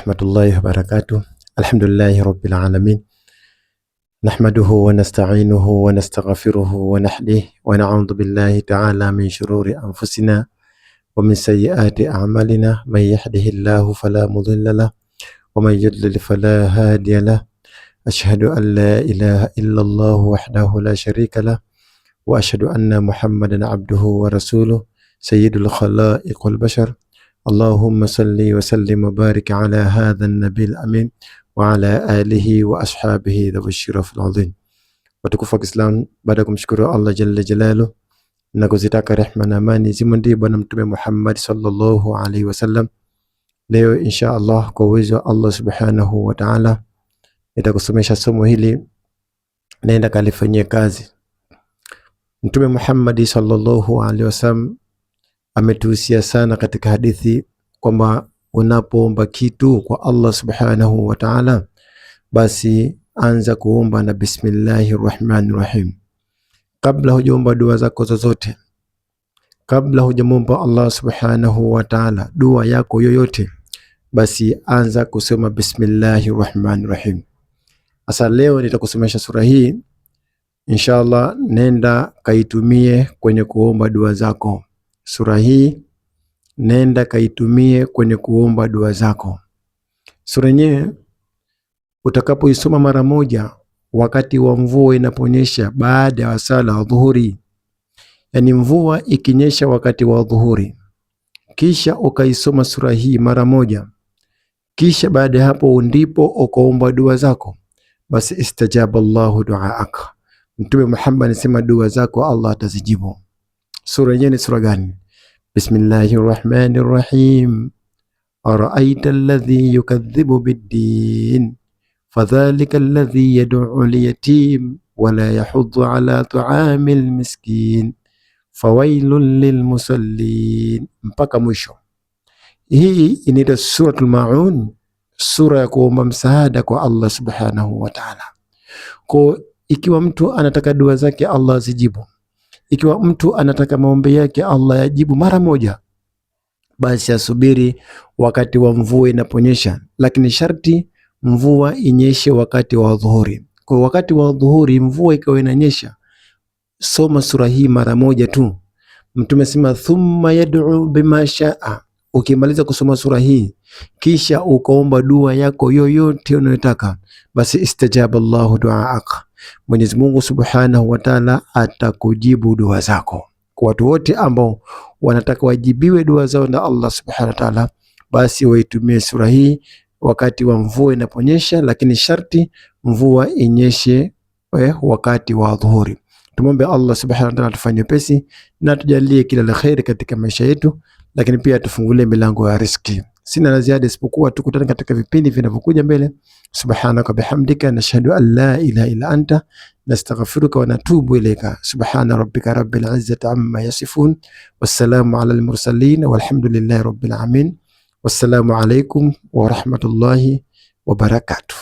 warahmatullahi wabarakatuh. Alhamdulillahi rabbil alamin nahmaduhu wa nasta'inuhu wa nastaghfiruhu wa nahdihi wa na'udhu billahi ta'ala min shururi anfusina wa min sayyiati a'malina man yahdihillahu fala mudilla lahu wa man yudlil fala hadiya lahu ashhadu an la ilaha illa Allah wahdahu la sharika lahu wa ashhadu anna Muhammadan abduhu wa rasuluhu sayyidul khalaiq wal bashar Allahumma salli wa sallim wa barik ala hadha an-nabil amin wa ala alihi wa ashabihi dhawi sharaf al-azim. Watukufu wa Kiislamu, baada ya kumshukuru Allah jalla jalalu na kuzitaka rehma na amani zimwendee Bwana Mtume Muhammad sallallahu alaihi wasallam, leo insha Allah kwa uwezo wa Allah subhanahu wa ta'ala nitakusomesha somo hili, naenda kalifanyie kazi. Mtume Muhammad sallallahu alaihi wasallam ametuhusia sana katika hadithi kwamba unapoomba kitu kwa Allah subhanahu wa ta'ala, basi anza kuomba na bismillahi rahmani rahim. Kabla hujaomba dua zako zozote, kabla hujamwomba Allah subhanahu wa ta'ala dua yako yoyote, basi anza kusema bismillahi rahmani rahim. Sasa leo nitakusomesha sura hii inshallah, nenda kaitumie kwenye kuomba dua zako. Sura hii nenda kaitumie kwenye kuomba dua zako. Sura yenyewe utakapoisoma mara moja wakati wa mvua inaponyesha baada ya sala dhuhuri, yani mvua ikinyesha wakati wa dhuhuri, kisha ukaisoma sura hii mara moja, kisha baada ya hapo ndipo ukaomba dua zako, basi istajaba Allahu duaak. Mtume Muhammad anasema dua zako Allah atazijibu. Sura yenyewe ni sura gani? Bismillahi rahmani rahim araaita alladhi yukadhibu biddin fadhalika alladhi yad'u lyatim wala yahuddu ala ta'ami lmiskin fawailun lilmusallin, mpaka mwisho. Hii inaitwa Suratul Maun, sura ya kuomba msaada kwa Allah subhanahu wa ta'ala. Kwa ikiwa mtu anataka dua zake Allah azijibu, ikiwa mtu anataka maombi yake Allah yajibu mara moja, basi asubiri wakati wa mvua inaponyesha, lakini sharti mvua inyeshe wakati wa dhuhuri. Kwa wakati wa dhuhuri mvua ikiwa inanyesha, soma sura hii mara moja tu. Mtume sema thumma yad'u bima shaa. Ukimaliza kusoma sura hii kisha ukaomba dua yako yoyote unayotaka, basi istajaba Allahu duaak, Mwenyezi Mungu Subhanahu wa Ta'ala atakujibu dua zako. Kwa watu wote ambao wanataka wajibiwe dua zao na Allah Subhanahu wa Ta'ala, basi waitumie sura hii wakati wa mvua inaponyesha, lakini sharti mvua inyeshe wakati wa dhuhuri. Tumwombe Allah Subhanahu wa Ta'ala atufanye pesi na tujalie kila la kheri katika maisha yetu, lakini pia tufungulie milango ya riziki. Sina la ziada isipokuwa tukutane katika vipindi vinavyokuja mbele. Subhanaka bihamdika nashhadu an la ilaha illa anta nastaghfiruka wa natubu ilaika. Subhana rabbika rabbil izzati amma yasifun wassalamu ala al mursalin walhamdulillahi rabbil alamin. Wassalamu alaikum wa rahmatullahi wa barakatuh.